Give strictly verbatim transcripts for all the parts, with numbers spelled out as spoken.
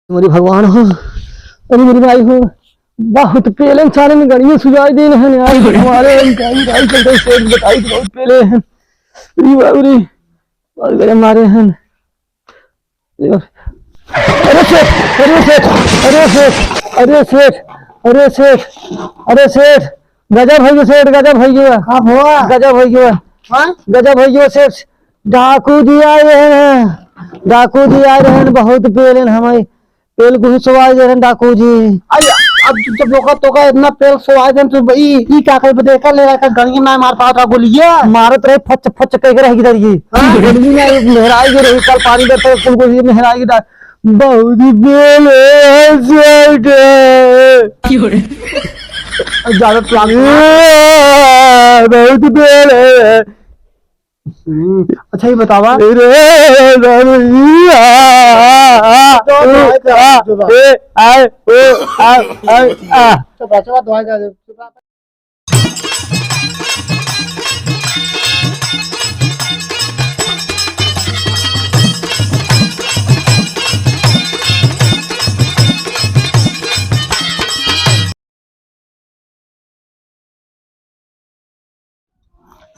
मोरी भगवान हो, अरे मोरी माई हो, बहुत पेलेन सारे में गड़िया सुजाई देन है यार, हमारे हम काई राई चलते सेठ बताई तो बहुत पेले हैं। अरे बाबू रे, बहुत गड़े मारे हैं। अरे सेठ, अरे सेठ, अरे सेठ, अरे सेठ, अरे सेठ, अरे सेठ, गजब है यो सेठ, गजब है यो। का हुआ? गजब है यो। हाँ? गजब है यो सेठ। डाकू जी आए हैं, डाकू जी आए हैं, बहुत पेलेन हमें, पेल कुछ सोवाई दे रहे डाकू जी। अरे, अब जब लोग तो का इतना पेल सोवाई दे, तो ई, ई का कर बदे कर ले रहा, गणिया ना मार पावत रहा, गोलिया। मारत रहे, फच, फच कह के रह गई ये। हाँ? गणिया में मेहराई के रही, कल पानी देते, कुल गोलिया मेहराई के डा-, बहुत पेल है, सेठ। क्यों रे? ज्यादा प्यार बहुत पेल है। हम्म, अच्छा, ये बतावा। रे, रे, रे, आ, आ, आ, दो, दो, आ, दो, दो। ए, आ, ओ, आ, आ, आ। चुप रह, चुप रह, दो, दो, दो।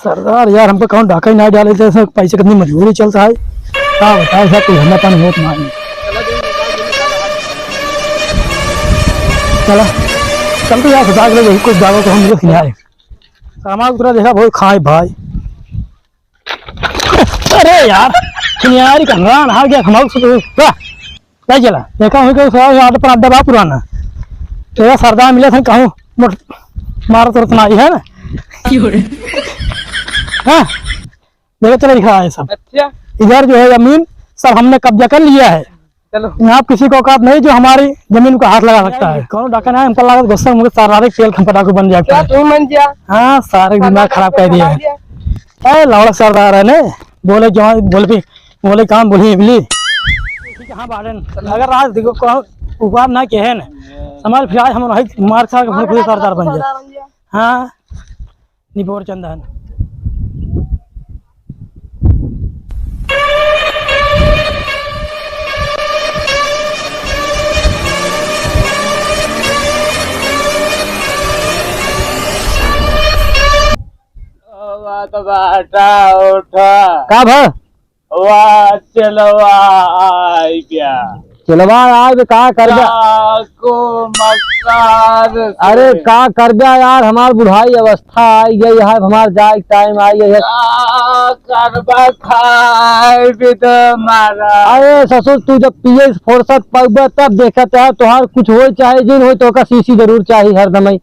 सरदार यार, हमको कौन डाका ही ना डाले थे, सब पैसे कितनी मजबूरी चलता है, का बताए साहब, कोई धंधा पानी होत ना है। चला, चल तो यार, सरदार के लिए कुछ डालो तो हम लोग खिलाए। सामान उतरा देखा, बहुत खाए भाई। अरे यार, खिनियारी का रान हार गया, हम लोग से तो, वाह। नहीं चला, देखा हूँ कि उसका याद पर अड्डा बा पुराना। तेरा सरदार मिले थे कहूँ, मोट-, मारत उरत ना आई है ना? क्यों रे? हाँ, देखो चला लिखा है सब। अच्छा। इधर जो है जमीन सब हमने कब्जा कर लिया है। चलो। यहाँ किसी को औकात नहीं जो हमारी जमीन को हाथ लगा सकता है। कौन डाका ना है, हमको लगा गुस्सा मुझे सारा तेल खंपा डाकू बन जाए। क्या तू मन जा? हाँ, सारे दिमाग खराब कर दिया है। ए, लौड़ा सरदार है ने, बोले जो, बोले भी बोले काम बोली इबली। ठीक है, हाँ, बाड़न। अगर आज देखो, को-, उबार ना के है ना, समाज फिर आज हम रही मार खा के हम खुद सरदार बन जाए। हाँ, निपोर चंदन। बात बाटा उठा। का भा? वाह, चेलवा आइ गया। चेलवा आइ गया, का करबा? डाकू मक्कार से। अरे, का करबा यार, हमार बुढ़ाई अवस्था आइ गई है, हमार जाए के टाइम आइ गई है। का करबा, खाए भी तो मारा। अरे ससुर, तू जब पिए से फुर्सत पाउबा, तब देखत है, तोहार कुछ होए चाहे जिन होए, तोहका शीशी जरूर चाही हरदम ही।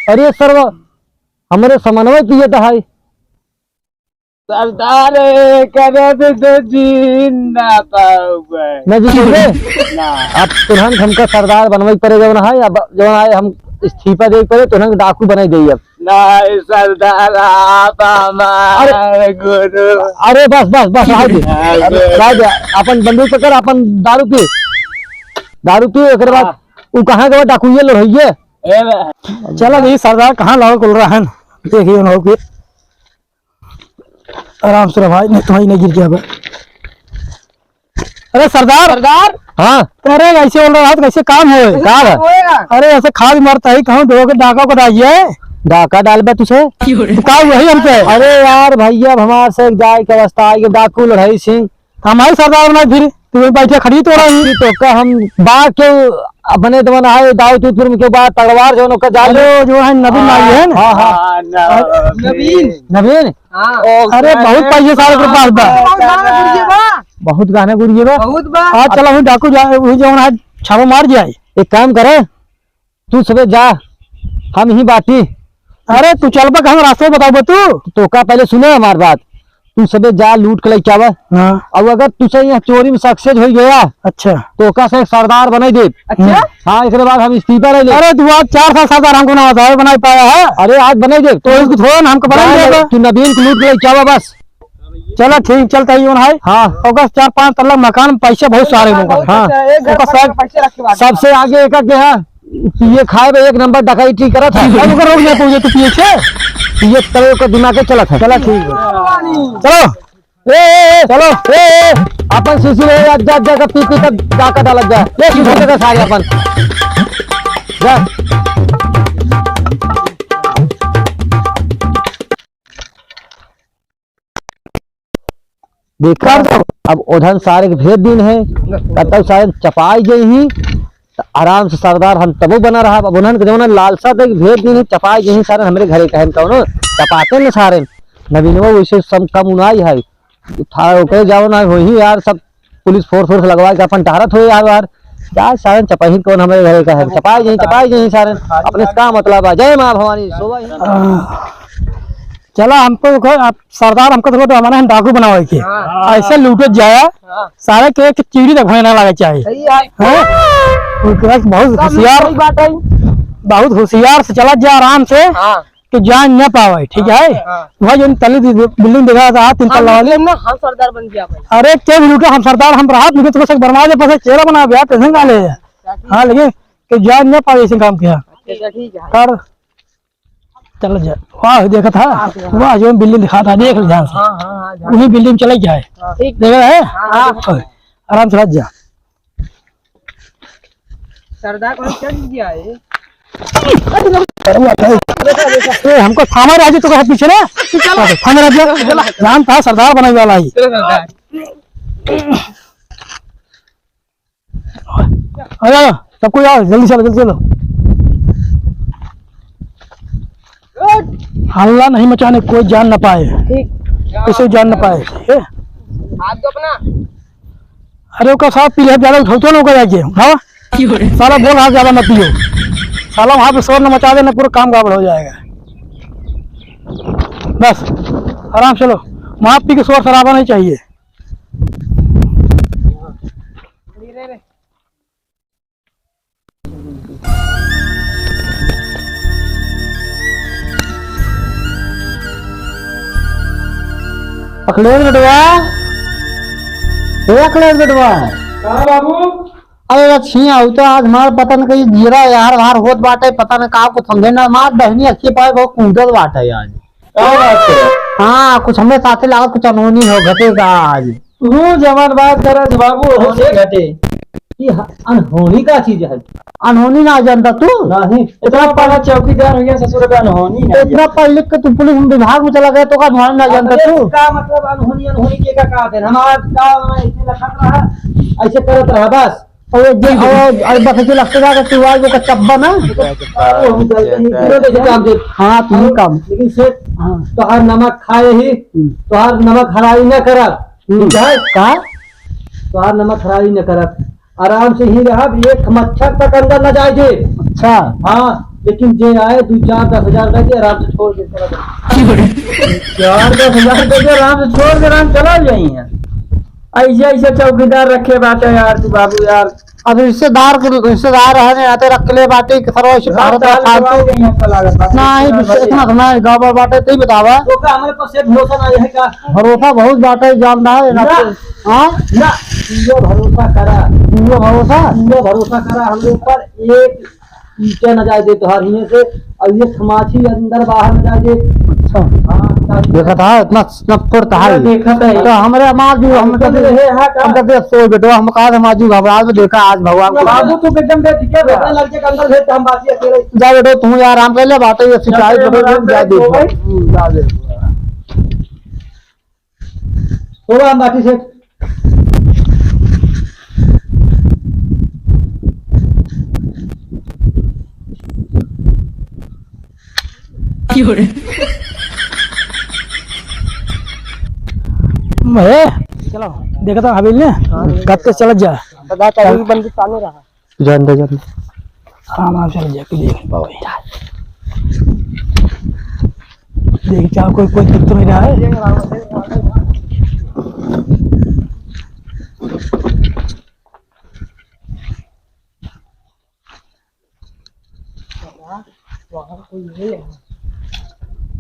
अरे सरवा, हमरे समनवे पियत है। सरदार, करे दे तो जी ना पाउबे। ना जी पाउबे? ना। अब तुरंत हमका सरदार बनवे के पड़े जवन है, अब जवन है हम इस्तीफा दे के पड़े, तुरंत डाकू बनाई देई अब। नहीं सरदार, आप हमारे अरे, गुरु। अरे बस, बस, बस, रह दे। हाँ, गुरु। रह दे, अपन बंदूक पकड़, अपन दारू पी। दारू पी, ओकरे बाद हाँ। उ कहाँ गवा डाकू ये लड़ाइए? ए बे। चला देखी सरदार कहाँ लाओ कुल रहा है, देखिए उन लोग के। आराम से रह भाई, नहीं तो भाई नहीं गिर जाबे। अरे सरदार। सरदार। हाँ। अरे ऐसे बोल रहा है, कैसे काम होए? का बा? होएगा। अरे ऐसे खाद मरता ही कहूँ, दो के डाका को डालिए। डाका डालबे तुझे? तो का वही हमसे? अरे यार भैया, अब हमार से जाए के अवस्था आई, डाकू लड़ाई सिंह। हमारी सरदार बनाई फिर, तू वहीं बैठे खड़ी तो रही। तो का हम बा के अपने दमन आए, दाऊ तू फिर के बाद तलवार जो उनका जाल अरे, जो है नवीन हाँ, भाई है ना? हाँ, हाँ। हाँ, नवीन। नवीन? हाँ। ओ, अरे, बहुत पैसे सारे के पास बा। बहुत गाने गुरिये बा। बहुत गाने गुरिये बा। बहुत बा। हाँ, चला, वही डाकू जा, वही जौन आज छापा मार जाए। एक काम करे, तू सबे जा, हम ही बाटी। अरे, तू चलबा, हम रास्ता बताओ तू। तो का पहले सुने हमार बात, तू सबे जा, लूट के लेके आवा। हाँ। अब अगर तुझसे यहाँ चोरी में सक्सेस हो गया, अच्छा। तो ओका से सरदार बनाई दे। अच्छा? हाँ, एकरे बाद हम इस्तीफा ले ले। अरे, तू आज चार साल सरदार हमको ना होता है, बना ही पाया है। अरे, आज बनाई दे। तो इसको थोड़ा ना हमको बना जा, दे। तू नवीन को लूट के लेके आवा बस। चला ठीक, चलता ही है। हाँ। ओकर चार पांच तल्ला मकान में पैसे बहुत सारे लोग हैं। हाँ। एक घर ओकर पर सब, पैसे रखे बात। सबसे आगे एक के है, पिए खाए में एक नंबर डकैती करत है। अब ओकर रोक ना पहुंचे तो पिए छे। पिए तब ओकर दिमाग के चलत है। चला ठीक है। चलो। ए, ए, ए, चलो। ए, ए, अपन शीशी ले, जा, जा, जा, पी, पी, तब जाकर डालत जा। ले, शीशी दे दे सारे अपन। जा। देखा, अब ओधन सारे के भेज दिन है, तब तक सारे चपाई गई ही, त आराम से सरदार हम तबो बना रहा। अब उन्हन के जौन लालसा देख भेज दिन है, चपाई गई ही सारे हमरे घरे कहन कौनो चपाते न सारे। नवीनवा वैसे सब कम उनाई है, उठा ओके जाओ ना होई यार, सब पुलिस फोर्स फोर्स लगवा के अपन टहरत हो यार, यार। क्या सारे चपाही कौन हमरे घरे का है, चपाई गई, चपाई गई सारे, अपने से का मतलब है। जय माँ भवानी, सोवा ही। चला, हमको देखो, आप सरदार हमको देखो, तो हमारे हम डाकू बनावे के। हाँ। ऐसे लूटत जाया, हाँ। सारे के एक चीड़ी तक होने ना लगे चाहिए। सही है। हाँ? उनके पास बहुत सब होशियार, सही बात है। बहुत होशियार से चला जा आराम से, हाँ। कि जान न पावे, ठीक है? हाँ। वह जो तली दि-, बिल्डिंग दिखा रहा था, तीन तल्ला वाली। ना, हम सरदार बन गया भाई। अरे, के भी लूटा, हम सरदार, हम राहत मिले, तुम्हें सब बर्मा दे, पैसे चेहरा बना गया, टेंशन ना ले। हाँ, लेकिन कि जान न पावे, ऐसे काम किया। अच्छा, ठीक है। कर। चल जा। वाह, देखा था? वाह, जो बिल्डिंग दिखा था, देख ले ध्यान से। हाँ, हाँ, हाँ, ध्यान से। वही बिल्डिंग चले जाए। हाँ। ठीक। देख रहे हैं? हाँ, हाँ। आराम से हट जा। सरदार को चल गया है। ए, हमको थामा रहा जी, तो कहे पीछे ना। थामा रहा जी। नाम था सरदार बनाने वाला ही। चलो सरदार। आ जाओ, सबको आओ, जल्दी चलो, जल्दी चलो। हल्ला नहीं मचाने, कोई जान ना पाए। ठीक। किसी जान ना पाए, ठीक है? हाथ दो अपना। अरे, ओका साथ पी ले, ज्यादा उठाओ तो ना, ओका जाके, उठाओ। साला बोल, हाथ ज्यादा मत पियो। साला वहाँ पे शोर न मचा देना, पूरा काम गड़बड़ हो जाएगा। बस, आराम से लो, वहाँ पी के शोर शराबा नहीं चाहिए। अखिलेश बेटवा, ए अखिलेश बेटवा। का बाबू? अरे रछिया, उ तो आज हमार पता न कहीं जीरा यार बाहर होत बाटे, पता न का कुछ समझे ना, हमार बहिनी अखिए पाए बहुत कूदत बाटे आज। का बात है? हाँ, कुछ हमरे साथे लागत कुछ अनहोनी हो घटे का आज। तू जवन बात करत बाबू, अनहोनी घटे। ई ह-, अनहोनी का चीज है? अनहोनी ना जानता तू? नहीं। इतना पढ़ा चौकीदार हो गया ससुर का अनहोनी ना इतना जाने। पढ़ लिख के तू पुलिस में विभाग में चला गया तो का अनहोनी ना जानता अपने तू? का मतलब अनहोनी, अनहोनी के का कहा थे? हमारा काम में ऐसे लखत रहा, ऐसे करत रहा बस। और ये जे, और, और बस ऐसे लगते जाके तू आज वो का चब्बा ना? वो हम गलती नहीं किए, जैसे काम दे। हाँ, तू ही काम। लेकिन सेठ, हाँ। तोहार नमक खाए ही, हम्म। तोहार नमक हराई न करब। हम्म। ठीक है? का? तोहार नमक हराई न करब। आराम से ही रहब, एक मच्छर तक अंदर न जाए दे। अच्छा। हाँ, लेकिन जे आए, दू चार दस हजार दे के आराम से छोड़ के चला जाए। चार दस हजार दे के आराम से छोड़ के आराम चला जाई हैं। ऐसे, ऐसे चौकीदार रखे बाटे यार तू बाबू यार। अब रिश्तेदार के, रिश्तेदार है ना, आते रख ले बाटे कि सरवा ऐसे भारत का फालतू। नहीं, रिश्ते इतना तो ना गाँव बाटे, तू ही बतावा। तो का हमारे पास से भरोसा ना है का? भरोसा बहुत बाटे, जानता है ना। हाँ? ना, तुमको भरोसा करा। तुमको भरोसा? तुमको भरोसा करा, हम लोग पर एक ईंटे न जाए दे तोहार हिये से, और ये खमाची अंदर बाहर न जाए दे। अच्छा। हाँ, ताकि देखा था, इतना, इतना फुर्त है। देखा था। तो हमरे माँ जी, हम तो कभी, रहे हैं का? हम कभी सोच बैठो, हम कहा था, माँ जी, घबरा तो देखा आज भगवान को। बाबू, तू एकदम बेफिक्र रह, लड़के के अंदर भेज, हम बाकी अकेले। जा बेटो, तुम यार आराम कर ले, बातें ये सिखाई जा, जा, जा, जा, जा, जा, जा, जा। हो गया, हम बाकी सेठ। ए, चलो, देखा था हवेली ने, हाँ। कब तक चलत जा? तो जा, चाबी बंद सामने रहा। जा अंदर, जा अंदर। आराम, आराम से जा, कोई देख नहीं पावे। देख, चाहे कोई, कोई दिख तो नहीं रहा है।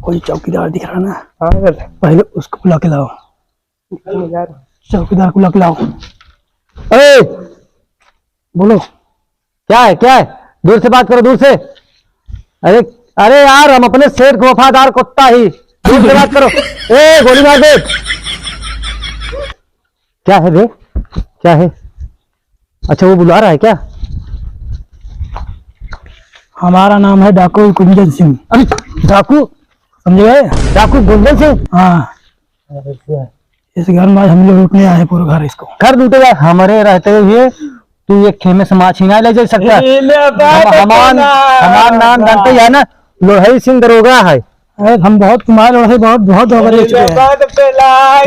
कोई चौकीदार दिख रहा ना? हाँ, पहले उसको बुला के लाओ। चौकीदार को लक लाओ। ए, बोलो। क्या है, क्या है? दूर से बात करो, दूर से। अरे, अरे यार, हम अपने सेठ को वफादार कुत्ता ही। दूर से बात करो। ए, गोली मार दे। क्या है बे? क्या है? अच्छा, वो बुला रहा है क्या? हमारा नाम है डाकू गुंजन सिंह। अरे, डाकू? समझ गए? डाकू गुंजन सिंह? हाँ। अच्छा। इस घर में हम लोग लूटने आए, पूरा घर इसको। घर लूटे जाए, हमारे रहते हुए तू एक खेमे से माँ छिना ले जा सकता है। हम, हमार, हमार नाम जानते ही है ना, लोढ़ई सिंह दरोगा है। अरे, हम बहुत तुम्हारे लोढ़ई बहुत, बहुत दरोगा ले चुके हैं।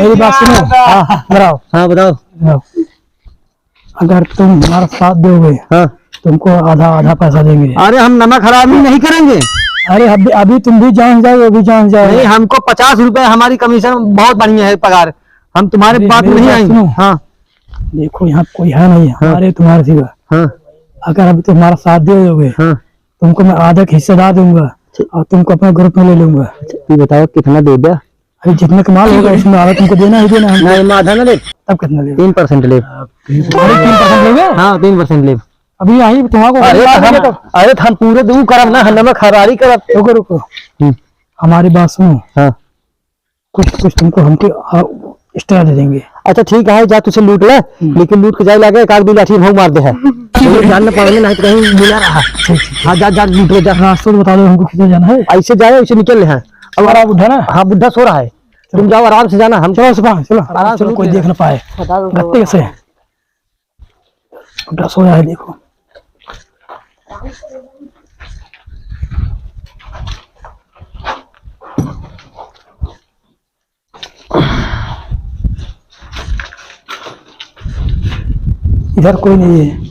मेरी बात सुनो। हाँ, हाँ, बताओ। हाँ, बताओ। बताओ। अगर तुम हमारा साथ दोगे, हाँ। तुमको आधा, आधा पैसा देंगे। अरे, हम नमक हरामी नहीं करेंगे। अरे, अभी, अभी तुम भी जान जाओ, वो भी जान जाओ। नहीं, हमको पचास रुपए हमारी कमीशन बहुत बढ़िया है पगार, हम तुम्हारे अरे, बात में मेरी नहीं बात आएंगे। सुनो। हाँ। देखो, यहाँ कोई है नहीं हाँ। हमारे तुम्हारे सिवा। हाँ। अगर अभी तुम हमारा साथ दे दोगे, हाँ। तुमको मैं आधा हिस्सेदार दूंगा ठीक। और तुमको अपने ग्रुप में ले लूंगा। अच्छा, ये बताओ कितना दे दिया? अरे, जितना कमाल होगा, इसमें आधा तुमको देना ही देना है। नहीं, मैं आधा ना ले। तब कितना लेगा? तीन परसेंट ले। अरे, तीन परसेंट लेगा? हाँ, तीन परसेंट ले। अभी यही तुम्हारा अरे, तो हम, तो अरे, तो हम पूरे दू करब ना, हम नमक हरारी करब। रुको, रुको। हम्म। हमारी बात सुनो। हाँ। कुछ, कुछ तुमको हमके, आ, extra दे देंगे। अच्छा, ठीक है, जा तुझे लूट ले, हम्म। लेकिन लूट के जाए लागे, एक आध दो लाठी भाव मार दे है। तो ये जान न पावेंगे, नहीं तो कहीं मिला रहा। ठीक, ठीक। हाँ, जा, जा, लूट ले, जा। रास्ता तो बता दो हमको, किधर जाना है। ऐसे जाए, ऐसे निकल ले हैं। अब तुम्हारा बुढ़ा ना? हाँ, बुढ़ा सो रहा है। तुम जाओ, आराम से जाना, हम चलो, सुबह, चलो। आराम से चलो, कोई देख ना पाए। बता दो, गत्ते से। बुढ़ा सोया है, देखो। इधर कोई नहीं है।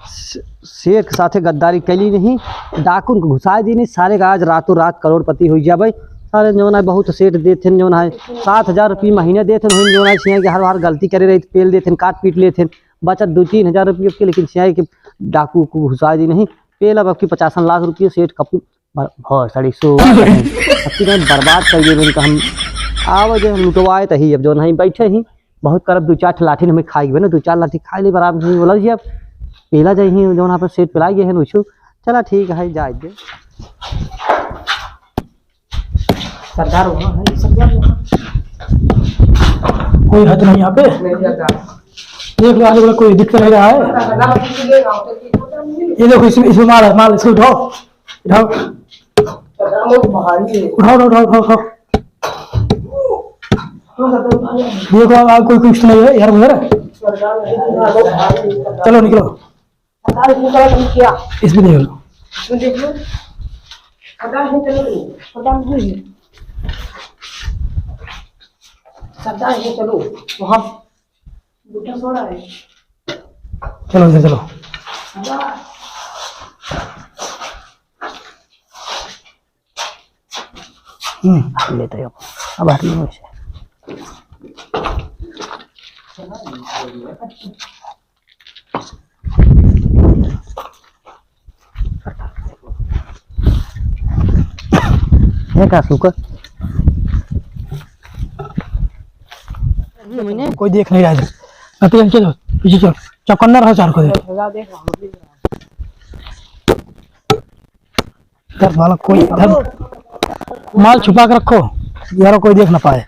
से-, सेठ के साथे गद्दारी कैली नहीं, डाकुन को घुसाए दी नहीं, सारे का आज रातों रात करोड़पति हो जाबे। सारे जौन है बहुत सेठ देत हैं, जौन है सात हजार रुपये महीने देत हैं, जौन है सियाई के हर बार गलती करे रही, पेल देत हैं, काट पीट लेत हैं, बचत दो तीन हजार रुपये के, लेकिन सियाई के डाकू को घुसाए दी नहीं, पेल अब आपकी पचासन लाख रुपये सेठ कपूर बर-, भौ, साढ़े सौ। अति में बर्बाद कर दिए, इनका हम आवे जे हम लुटवाए तही, अब जौन है बैठे ही, बहुत करब, दो चार ठे लाठी हमें खाई गए ना, दो चार लाठी खाई ले, बराबर नहीं बोला जी, अब पेला जाई ही, जौन यहाँ पर सेठ पिलाई गए हैं, वैसे चला ठीक है, जाए दे। सरदार वहाँ है, सरदार वहाँ। कोई है तो नहीं यहाँ पे? नहीं, सरदार। देख लो, आगे वाला कोई दिख तो नहीं रहा है। सरदार वहाँ से ले रहा हूँ, तो ये पता नहीं। ये देखो, इसमें, इसमें माल है, माल, इसको उठाओ। उठाओ। उठाओ, उठाओ, उठाओ, उठाओ, उठाओ। देखो, अब कोई कुछ नहीं है यार, उधर। चलो, निकलो। पता नहीं, चलो, तुम क्या? इसमें देख लो। इसमें देख लो। पता नहीं, चलो, तुम। पता नहीं। पता नहीं, चलो। वहाँ बुढ़ा सो रहा है। चलो, इधर चलो। हम्म, ले तो अब, अब हट लो इसे। ये का सुकर? कोई देख नहीं रहा है। अभी इनके दो, पीछे चल। चौकन्ना रहो चार को दे। इधर वाला कोई, इधर माल छुपा के रखो, यारो कोई देख ना पाए।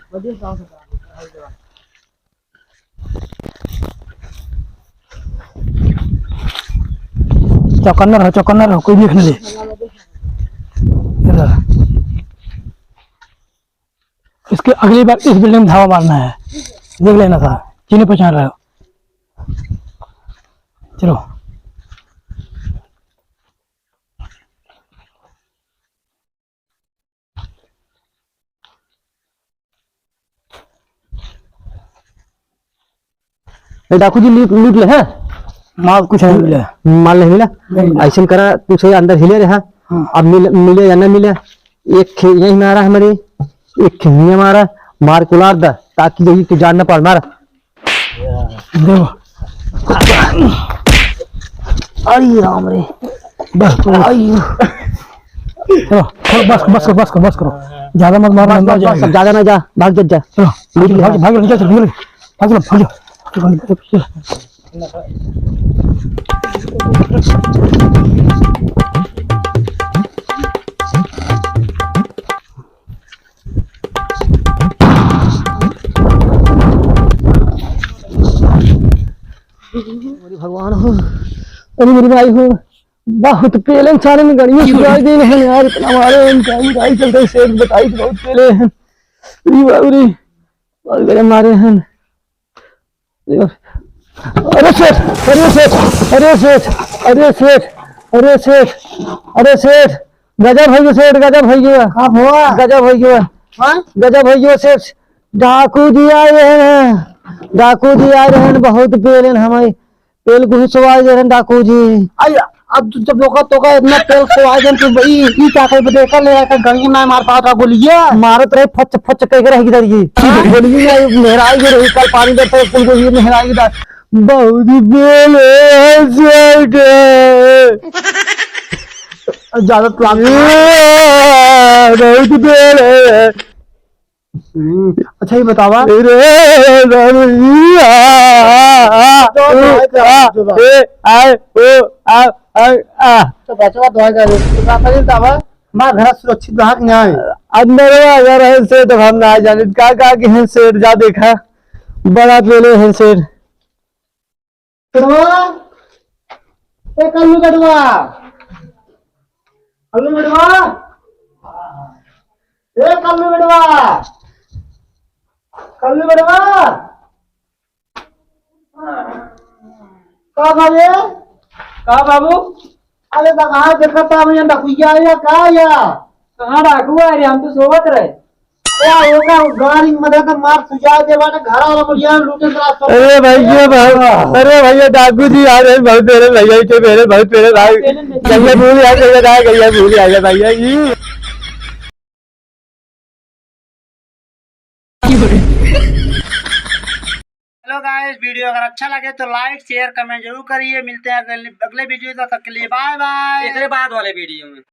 चौकन्ना रहो, चौकन्ना रहो, कोई देख ना ले। इधर। इसके अगली बार इस बिल्डिंग में धावा मारना है, देख लेना था, चिन्ह पहचान रहे हो। चलो। ए, डाकू जी, लूट, लूट ले, हैं? माल कुछ नहीं मिला। माल नहीं मिला? नहीं मिला। ऐसन करा, तू से अंदर हिले रहा। हाँ। अब मिल-, मिले या ना मिले, एक खे-, यही मारा हमारे, एक खे-, ये मारा, मार कुलार दा, ताकि यही तू जान ना पाड़, मारा। देखो। अरे राम रे। बस, बस। अयो। चलो, चलो, बस, बस करो, बस करो, बस करो। ज्यादा मत मारो, बस, अंदर बस, बस, जाएगा। ज्यादा ना जा, भाग जा, जा। चलो, भाग, भाग, भाग, निकल, चलो, निकल। भाग, चलो, भाग, चलो। अरे मेरी माई हो, बहुत पेले सारे में गड़िया छुड़ाई देन है यार, इतना मारे हैं, क्या बताई चलते हैं, सेठ बताई तो बहुत पेले हैं। अरे बाबू रे, बहुत गजब मारे हैं। अरे सेठ, अरे सेठ, अरे सेठ, अरे सेठ, अरे सेठ, अरे सेठ, गजब है ये सेठ, गजब है ये। का हुआ? गजब है ये। हाँ? गजब है ये सेठ, डाकू जी आए हैं, डाकू जी आए हैं, बहुत पेले हैं हमारे। पेल घुसवाई दे रहन डाकू जी। आई, अब तू जब लोग तो का इतना पेल खवाई देन तू भाई, ई का कर बदे कर ले का गंगी ना मार पावत रहा गोलिया। मारत रहे फच फच कह के रह गई ये। हाँ? गोलिया ना मेहराई के रही, कल पानी देते कुल गोलिया मेहराई की। बहुत पेल है, सेठ। ज्यादा प्लान बहुत पेल है। हम्म, अच्छा, ये बतावा। रे, रे, रे, आ, आ, आ, दो, दो, आ, दो, दो। ए, आए, ओ, आ, आ, आ। तो बचवा दो हजार एक, तो का करें बतावा? मार घर सुरक्षित रहा कि नहीं? अंदर में अगर है सेठ, हम ना जाने का, का कि है सेठ, जा देखा, बड़ा पेले है सेठ। बेटवा, ए कल्लू बेटवा, कल्लू बेटवा, ए कल्लू बेटवा, कल्लू बेटवा, का बाबे? का बाबू? अरे बाबा, देखा था भैया, डाकुआ आया का या? कहाँ डाकू आए रे? हम तो सोवत रहे। ए, ओका गाड़ी में मदद मार सुझाव दे बाटे, घर वाला बढ़िया लूटे तोरा सब। अरे भैया, भाई, अरे भैया, डाकू जी आ रहे हैं, बहुत मेरे भैया के, मेरे बहुत मेरे भाई। भैया भूल आ गया, आ गया भैया, भूल आ गया भैया जी। Hello guys, video अगर अच्छा लगे तो like, share, comment जरूर करिए। मिलते हैं अगले, अगले video, तब तक के लिए bye bye। एकरे बाद वाले video में।